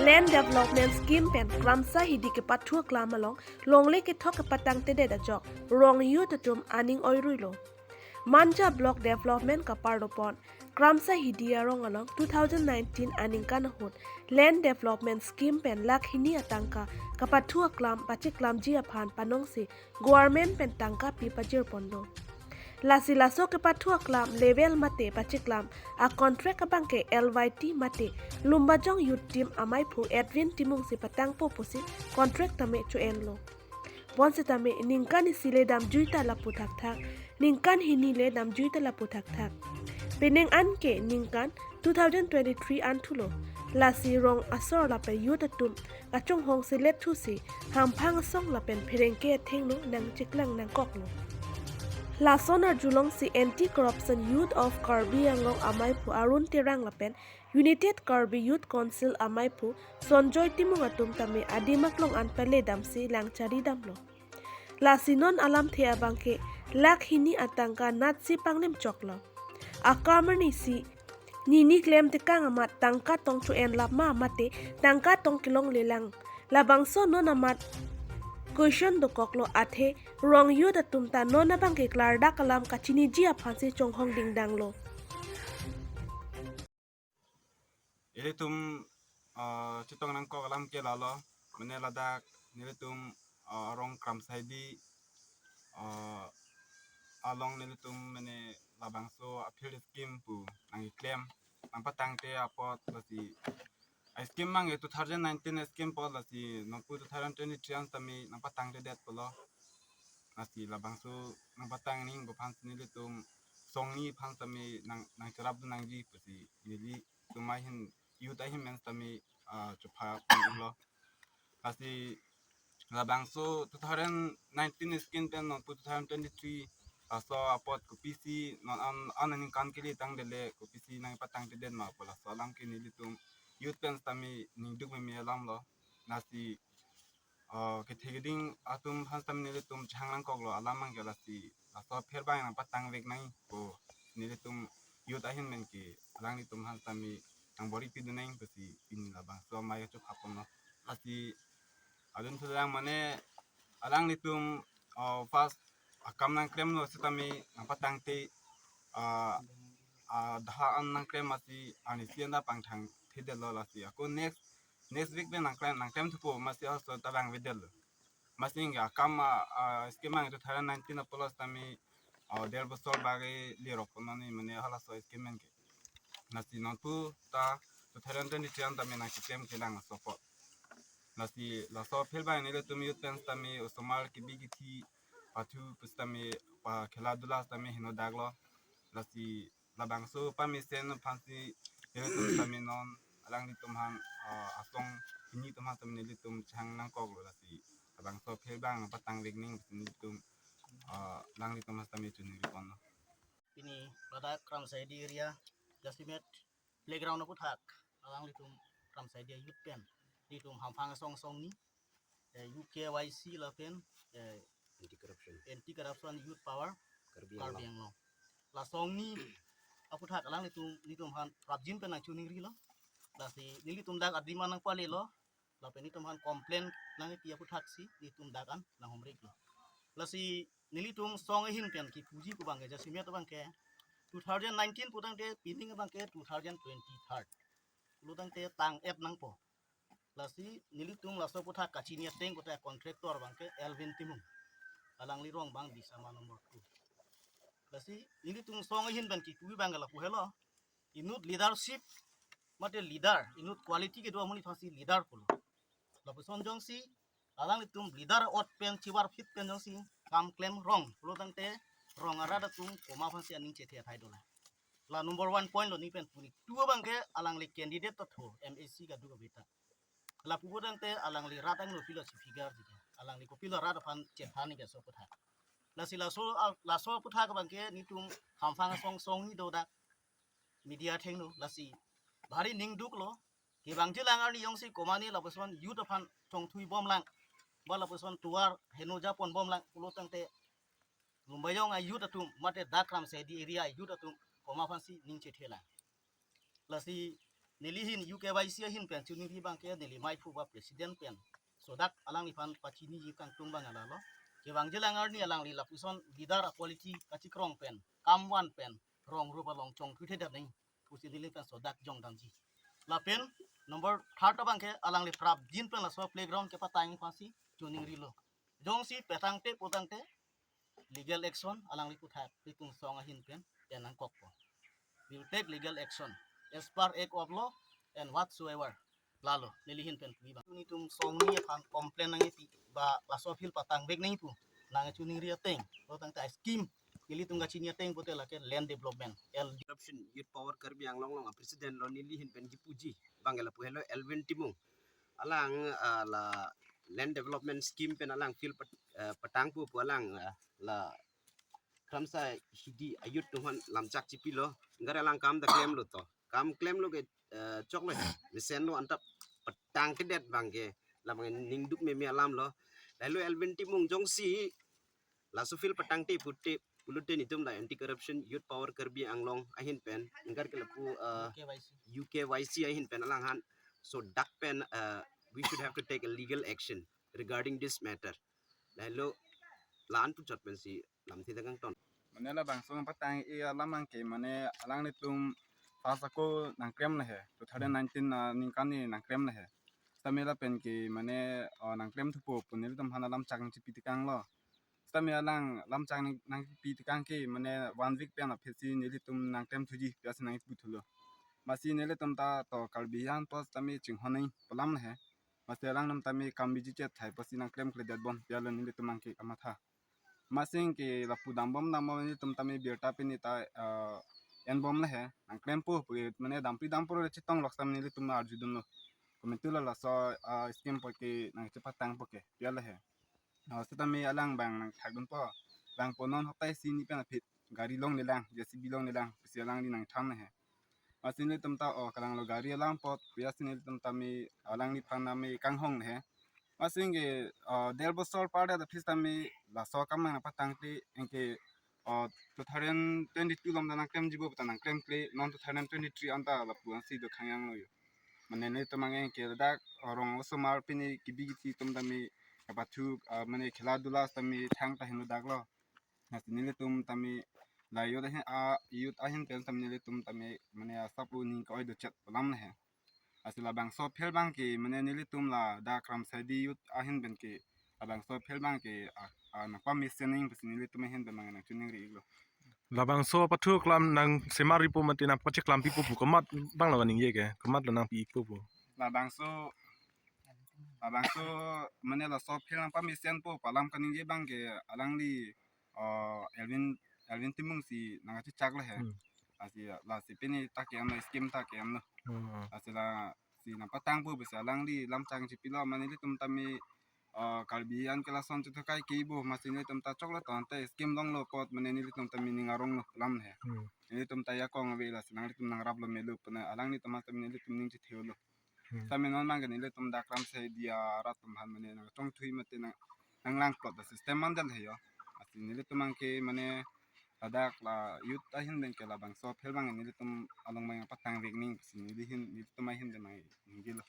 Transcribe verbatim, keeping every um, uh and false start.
Land Development Scheme pen Kramsa Hidi kepathu aklam along longle kethok kepatangtedet ajok rong youth atum aning oiruilo. Manja Block Development kaparlopon Kramsa Hidi arong along two thousand nineteen aningkan ahut Land Development Scheme pen lakh hini atangka kapathu aklam pachiklamji aphan panongsi government pen tangka pi pajirponlo. Lasi laso kepathu aklam level mate pachiklam a contract abangke L Y T mate Lumbajong Youth Team amaiphu Edwin Timung si patangpo pusi contract tame cho-enlo. Bonsitame ningkan isi le damjuita lapu thakthak, ningkan hini le damjuita lapu thakthak. Penang anke ningkan two thousand twenty-three an thulo. Lasi rong asor lapen youth atum kachonghong selet thusi hamphang asong lapen pherangke athengno nangcheklang nangkoklo. Lason arjulongsi Anti Corruption Youth of Karbi Anglong amaiphu Arun Terang lapen United Karbi Youth Council amaiphu Sonjoy Timung atum tame adim aklong an pale damsi langchari damlo. Lasi non alamthe abangke lakh hini atangka natsi panglim choklo. Akam arnisi nini klem tekang amat tangka tong cho-en lap ma mate tangka tong kelonglelang. Labangso non amat question dokoklo athe rong youth atum ta non abangke klardak alam kachiniji aphansi chonghong dingdanglo. Ilitum uh, chitong nangkok alam ke lalo, mane ladak nilitum uh, arong Kramsa Hidi uh, along nilitum mane labangso a-field scheme pu nangklem nangpatangte apot lasi a-scheme mang two thousand nineteen scheme apot lasi nonpu two thousand twenty-three an tame nangpatangtedet pulo. Lasi labangso nangpatang ning aphan nilitum songni aphan tame nang nangcherap nangji pusi nilitum ahin youth ahin men tame ah, chupha panglo. Lasi labangso two thousand nineteen scheme pen nonpu two thousand twenty-three laso apot kopisi non an an aningkan kili tangdele kopisi nangpatangtedet ma pu laso alam ke nilitum youth pen tame ningduk meme alamlo. Lasi uh, kethe keding atum aphan tame nilitum chehang nangkoklo alam abangke lasi laso aphi abang nangpatangvek nangpo nilitum youth ahin men ke alanglitum aphan tame nangbor-i pidun nang pusi pini labangso amei achup hapon lo. Lasi adun thulang mane alanglitum uh, first akam nangklemlo sitame nangpatangte uh, uh, daha an nangklem masi arnisi anda pangthangthedetlo lasi ako next next week pen nangklem nangklem thupo masi also tabang vedetlo. Masi hingga akam uh, uh, scheme ang two thousand nineteen apollo tame uh, der bosor bage lirok nani mane halaso scheme ke. Lasi nonpu ta two thousand twenty-three an tame nangkeklem kelang laso apot. Lasi laso aphi abang nilitum youth pen tame osomar kebi kethe pathu pusitame pa khela dula tame heno daklo. Lasi labangso pamesen aphansi nilitum tame non alanglitum aphan uh, asong hini atum aphan tame nilitum chehang nangkoklo lasi labangso aphi abang patangvek ning nilitum uh, alanglitum aphan tame choningri ponlo. Pini ladak Kramsa Hidi area Jasemet playground aputhak alanglitum Kramsa Hidi youth pen nelitum hamphang asong songni eh, U K Y C lapen eh, Anti corruption. Anti Corruption Youth Power Karbi Karbi Anglong. Anglong. La songni aputhak alanglitum nelitum aphan prapjin pen nangchoningrilo. Lasi nelitum dak adim an nangpalelo. Lapen nelitum aphan complain nangpi aputhak si nelitum dak an nanghumriklo. Lasi nelitum song ahin pen kipuji pu abangke Jasemet abangke two thousand nineteen putangte pining abangke two thousand twenty-three. Pulotangte tang-et nangpo. Lasi nelitum laso aputhak kachini ateng kote contractor abangke Elvin Timung. Alangli rong abang Bisama number two. Lasi nelitum song ahin pen kipuji abangke lapu helo. Inut leadership mate leader, inut quality kedo amonit aphansi leader pulo. Lapuson jongsi alanglitum leader ot pen chivar phit pen jongsi kam klem rong pulotangte rong arat atum komat aphansi aning chethe athai dolang. La number one point lo neli pen puni. Two abangke alangli candidate ta tho M A C kadokave ta. Lapu putangte alangli rat angno kopilo si figure jike. Alangli kopilo rat aphan chethan ke so aputhak. Lasi laso al- laso aputhak abangke nelitum hamphang asong songni dodak media athengno lasi bhari ningduklo. Kevangjilang arni jongsi komat ni lapuson youth aphan chongthui bomlang. Ba lapuson tovar heno japon bomlang pulotangte Lumbajong a youth atum mate dak Kramsa Hidi area a youth atum komat aphansi ning chethelang. Lasi Neli hin U K Y C ahin pen chuningri abang ke neli maiphu ba president pen sodak alangliphan pachiniji kangtung abang lalo. Kevangjilang arni alangli lapuson leader a quality kachikrong pen, kam van pen, rong rup along chongthuthedet nangji pusi neli pen sodak jongdamji. Lapen number third abang ke alangli prapjin pen laso playground kepatang aphansi chuningrilo. Jongsi petangte putangte legal action alangli puthak ilitum song ahin pen pen nangkokpo. We'll take legal action as per act of law and whatsoever. Lalo neli hin pen pu abang. Nelitum song ni aphan complain nangpi ba laso field patangvek nangji pu nangchuningri ateng. Lo tangte scheme nelitum kachini ateng pute lake land development, L D. Corruption Youth Power Karbi Anglong along a president lo neli hin pen kipuji abang ke lapu helo Elvin Timung. Alang, ah, la land development scheme pen alang field pat-, eh, patangpo pu alang, ah, la Kramsa Hidi a youth atum aphan lamchak chipilo. Anke alang kam ta klemlo to. Kam klemlo ke, eh, choklo. Mesenlo anta patangkedet abang ke. Labang ningduk meme alamlo. Lalu Elvin Timung jongsi laso field patangte pute pulote nelitum la Anti Corruption Youth Power Karbi Anglong ahin pen, anke ke lapu, eh, U K Y C. U K Y C ahin pen alanghan sodak pen, eh, we should have to take a legal action regarding this matter. Lalu la-an puchot pensi lamthe ta kangton. Mane labangso nangpatang-i alam abang ke mane alanglitum first ako nangklem lahe, two thousand nineteen aningkan ni nangklem lahe. Sitame lapen ke mane, oh, nangklem thupo pu nelitum aphan lamchak nangchipi tekanglo. Sitame alang lamchak nang, nangchipi tekang ke mane one week pen aphi si nelitum nangklem thuji pu asi nangpu thulo. Amatsi nelitum ta to Karbi an apot sitame chinghon nangji pu alam lahe. Amatsi alanglitum tame kam biji chet thai apotsi nangklemkledet bom pu alo nelitum abang ke kamatha. Amatsi ke lapu dambom dambom nelitum tame birta pini ta, eh, enbom lahe, nangklempo pu mane dampi dampo le chetong lok sitame nelitum arjudunlo. Komantu lo laso, ah, scheme po ke nangchepatangpo ke pu alo he. Ah, sitame alang abang nangthakdunpo. Abang po non hatai isi ni pen aphi gari longlelang, J C B longlelang pusi alangli nangthan lahe. Amatsi nelitum ta, oh, kalanglo gari alam apot, pu asi nelitum tame alangliphan tame kanghon lahe. Amatsi ke, oh, der bosor pardet aphi sitame laso akam nangpatangte anke, oh, two thousand twenty-two along ta nangklemjipo pu ta nangklemkle, non two thousand twenty-three anta lapu ansi do khangyang lo jo. Mane nelitum abang anke ladak, oh, rong osomar pini kebi kisi atum tame kapathu, ah, mane khela dula sitame thang ta henlo dak lo. Amatsi nelitum tame la youth ahin, a youth ahin pen tame nelitum tame mane asap pu ning ke-oi do chet pu alam lahe. Amatsi labangso field abang ke mane nelitum ladak Kramsa Hidi youth ahin pen ke labangso field abang ke a, a nangpamesen nangji pusi nelitum ahin pen abang nangchuningri-iklo. Labangso pathu klam nangsemar-ipo mate nangpacheklam pipo pu komat abang lo kaningje ke, komat lo nangpi-ikpo pu. Labangso, labangso mane laso field nangpamesenpo pu alam kaningje abang ke alangli, oh, Elvin, Elvin Timung si nangkachechak lahe. Hmm. Amatsi lasi pini ta ke-enlo, scheme ta ke-enlo. Hmm. Amatsi lasi nangpatangpo pusi alangli lamchak chipilo, mane nelitum tame, oh, Karbi an ke lason chethokai ke bo, amatsi nelitum ta choklo tangte scheme longlo apot mane nelitum tame ning aronglo pu alam he. Hmm. Nelitum ta jakong ave, lasi nanglitum nangraplo melo pu na alanglitum tame nelitum ning chethelo. Hmm. Sitame non abang ke nelitum dak Kramsa Hidi arat atum aphan mane nangchongthui mate nang, nanglang plot a system mandel he jo. Amatsi nelitum abang ke mane ladak la youth ahin pen ke labangso field abang nelitum along abang patangvek nangji pusi neli hin, nelitum ahin pen nang ningjelo.